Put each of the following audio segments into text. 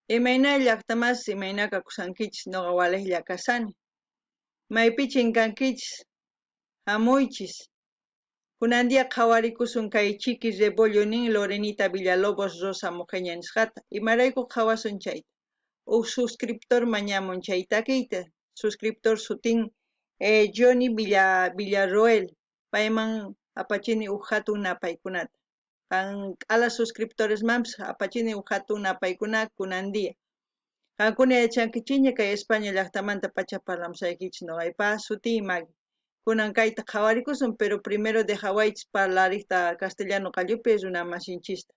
Imayna llaqtamas imayna kakusankichis noqa walejlla kasani. Maypi chinkankichis? Hamuychis. Kunan día qhawarikusun kay Chiqui Rebollo nin Lorenita Villalobos Rosa Mojeña nisqata. Imarayku qhawasun chayta? Uj suscriptor mañamun chay takiyta. Suscriptor sutin Johnny Villa Villarroel. Payman apachini uj hatun napaykunata. Qan k'ala suscriptoresmanpis apachini uj hatun napaykuna kunan día. Qankuna yachankichikña kay España llaqtamanta pacha parlamusaykichis noqaypa sutiy Maggie. Kunan kayta qhawarikusun, pero primero dejawaychis parlarikta castellano qallupi runamasinchista.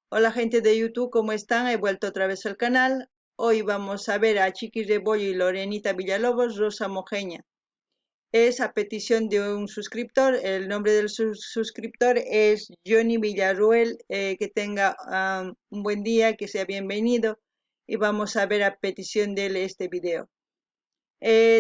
Hola gente de YouTube, ¿cómo están? He vuelto otra vez al canal. Hoy vamos a ver a Chiqui Rebollo y Lorenita Villalobos, Rosa Mojeña. Es a petición de un suscriptor. El nombre del suscriptor es Johnny Villarruel. Que tenga un buen día, que sea bienvenido. Y vamos a ver a petición de él este video.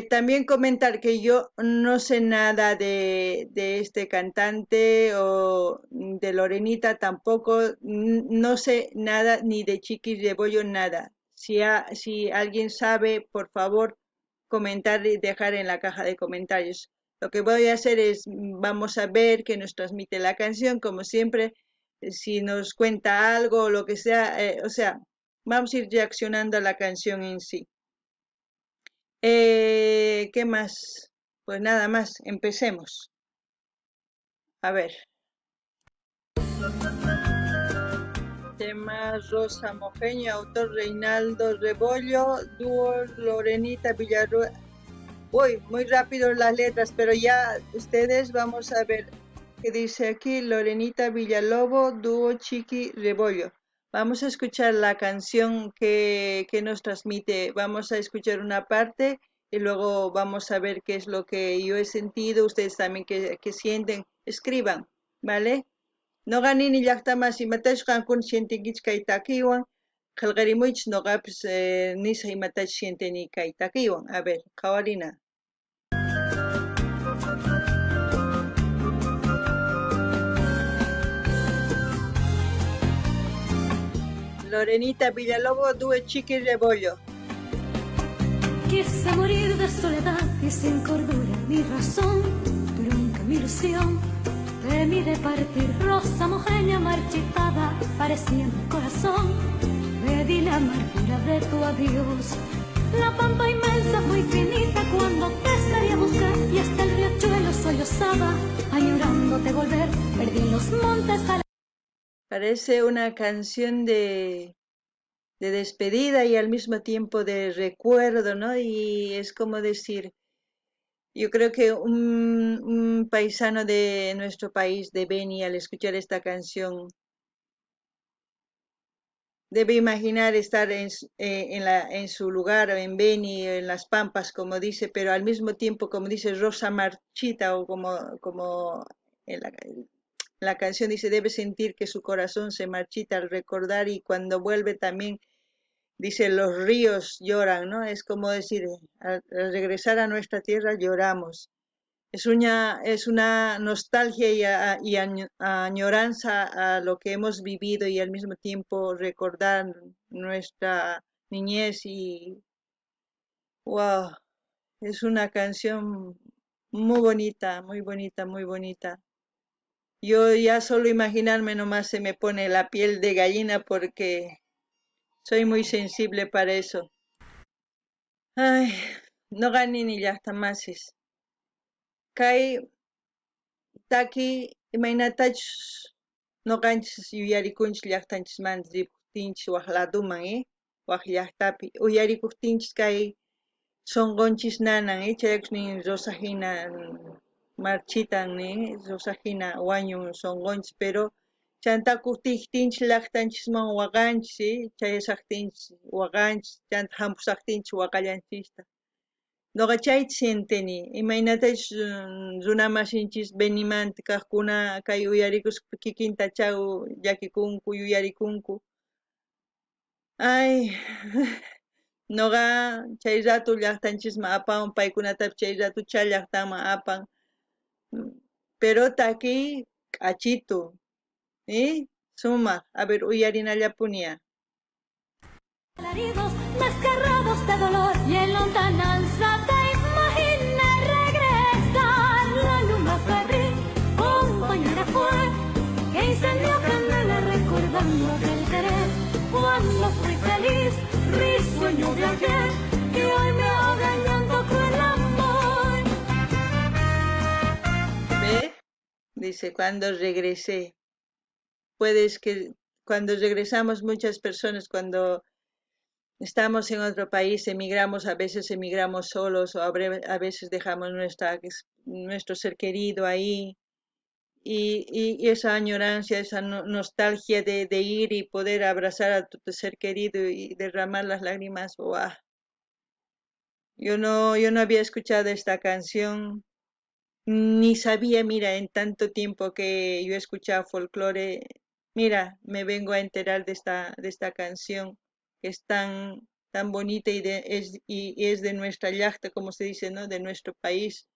También comentar que yo no sé nada de este cantante o de Lorenita tampoco, no sé nada ni de Chiqui Rebollo, nada. Si alguien sabe, por favor, comentar y dejar en la caja de comentarios. Lo que voy a hacer es, vamos a ver qué nos transmite la canción, como siempre, si nos cuenta algo o lo que sea, vamos a ir reaccionando a la canción en sí. ¿Qué más? Pues nada más, empecemos. A ver. Tema Rosa Mojeña, autor Reinaldo Rebollo, dúo Lorenita Villarroel. Uy, muy rápido las letras, pero ya ustedes vamos a ver qué dice aquí. Lorenita Villalobo, dúo Chiqui Rebollo. Vamos a escuchar la canción que nos transmite. Vamos a escuchar una parte y luego vamos a ver qué es lo que yo he sentido, ustedes también qué sienten. Escriban, ¿vale? Noqa nini llaqtamas imatachus qankuna sientinkichis kay takiwan, qillqarimuychis noqapis nisa imatachus sientini kay takiwan. A ver, qhawarina. Lorenita Villalobo, dúo Chiqui Rebollo. Quise morir de soledad y sin cordura ni razón, trunca mi ilusión. Te miré partir, rosa mojeña marchitada, parecía mi corazón. Bebí la amargura de tu adiós. La pampa inmensa fue infinita cuando te salí a buscar y hasta el riachuelo sollozaba, añorándote volver, perdí en los montes a la Parece una canción de despedida y al mismo tiempo de recuerdo, ¿no? Y es como decir, yo creo que un paisano de nuestro país, de Beni, al escuchar esta canción, debe imaginar estar en su lugar, o en Beni, en las Pampas, como dice, pero al mismo tiempo, como dice Rosa Marchita, o como en la canción dice, debe sentir que su corazón se marchita al recordar, y cuando vuelve también, dice, los ríos lloran, ¿no? Es como decir, al regresar a nuestra tierra lloramos. Es una nostalgia y añoranza a lo que hemos vivido y al mismo tiempo recordar nuestra niñez y, wow, es una canción muy bonita, muy bonita, muy bonita. Yo ya solo imaginarme nomás se me pone la piel de gallina porque soy muy sensible para eso. Ay, no gané ni llaqtamasis. Kay taki imaynatachus noqanchis yuyarikunchis llaqtanchismanta ripuktinchis waj laduman, waj llaqtapi uyarikuktinchis kay sonqonchis nanan, chaykus nin rosa hina marchitan nin, rosa hina wañun sonqonchis, pero chanta kutijtinchis llaqtanchisman waqanchis, chayasaqtinchis waqanchis, chanta hampusaqtinchis waqallanchista. Noqa chayta sienteni, imaynatachus runamasinchis Benimanta kaqkuna kay uyarikuspa kikinta chaw llakikunku, yuyarikunku. Ay, noqa chay rato llaqtanchisman apan, paykunatapis chay rato chay llaqtaman apan. Pero taki k'achitu, Sumaq, a ver, uyarinallapuniya. Alaridos desgarrados de dolor y en lontananza te imaginé regresar. La luna febril, compañera fue, que incendió candela recordando aquel querer. Cuando fui feliz, risueño de ayer, que hoy me ahoga en llanto cruel amor. ¿Ve? Dice, cuando regresé. Puedes que cuando regresamos muchas personas, cuando estamos en otro país, emigramos, a veces emigramos solos o a veces dejamos nuestro ser querido ahí. Y esa añorancia, esa nostalgia de ir y poder abrazar a tu ser querido y derramar las lágrimas, ¡guau! Yo no había escuchado esta canción, ni sabía, mira, en tanto tiempo que yo he escuchado folclore, mira, me vengo a enterar de esta canción que es tan, tan bonita y es de nuestra llajta, como se dice, ¿no? De nuestro país.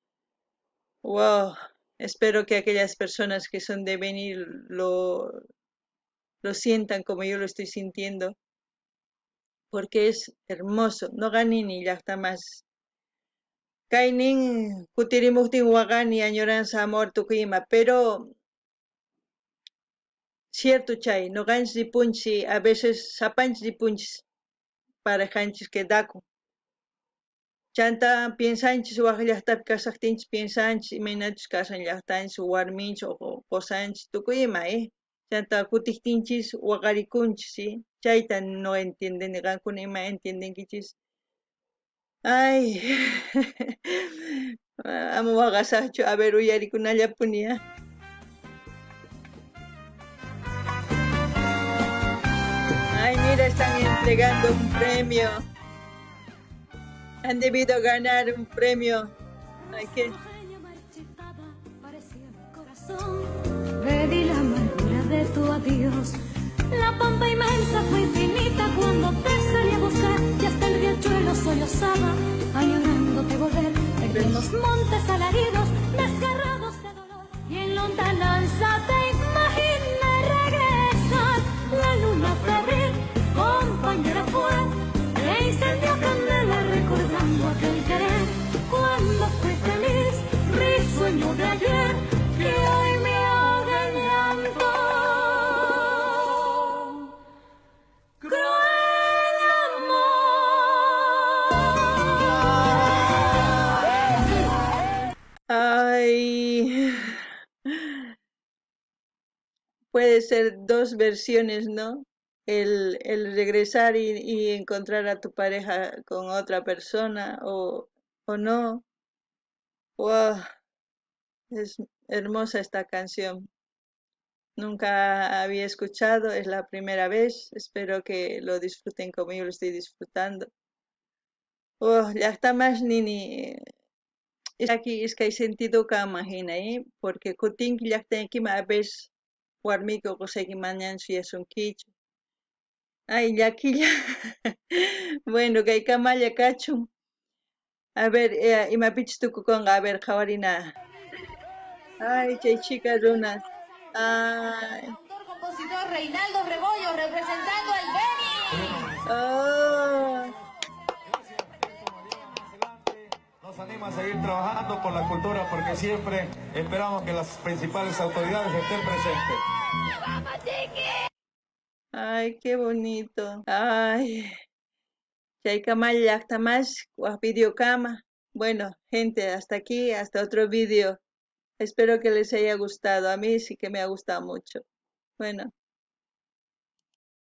¡Wow! Espero que aquellas personas que son de Beni lo sientan como yo lo estoy sintiendo, porque es hermoso. Noqa nini llajta mas. Kaynin kutirimujtin waqani añoranza amor tukuy ima, pero cierto chay, noqanchis ripunchis, a veces sapanchis ripunchis parejanchis quedakun. Chanta piensanchis waj llajtapi kashajtinchis piensanchis imaynachus kashan llajtanchis warminchis o qosanchis tukuy ima, Chanta kutijtinchis waqarikunchis, ¿sí? Chayta no entienden, qankuna ima entiendenkichis. Ay, ama waqasaqchu, a ver uyarikunallapuni, ¿eh? Ay, mira, están entregando un premio. Han debido ganar un premio. Ay, qué. Bebí la amargura de tu adiós. La pampa inmensa fue infinita cuando te salí a buscar y hasta el riachuelo sollozaba, añorándote volver. Perdí en los montes alaridos, desgarrados de dolor. Y en lontananza te imaginé regresar. La luna febril, compañera fue, que incendió candela recordando aquel querer. Cuando fui feliz, risueño de ayer, que hoy me ahoga en llanto. Cruel amor. Ay, puede ser dos versiones, ¿no? El regresar y encontrar a tu pareja con otra persona o no. Wow, es hermosa esta canción. Nunca había escuchado, es la primera vez. Espero que lo disfruten como yo lo estoy disfrutando. Oh, llajta mas nini. Aquí iskay sentido kanman hina, porque kutinki llajtaykiman a veces warmiyki o qusayki mañan suyasunkichu. Ay, llakilla. Bueno, kaykamalla kachun. A ver, imapichus tukukunqa, a ver, qhawarina. Ay, chay chica runas. Ay. Autor, compositor Reinaldo Rebollo, representando al Beni. Oh. Nos anima a seguir trabajando por la cultura porque siempre esperamos que las principales autoridades estén presentes. ¡Vamos, chiqui! Ay, qué bonito. Ay. Chaykamalla llajta mas, waj videokama. Bueno, gente, hasta aquí, hasta otro vídeo. Espero que les haya gustado. A mí sí que me ha gustado mucho. Bueno.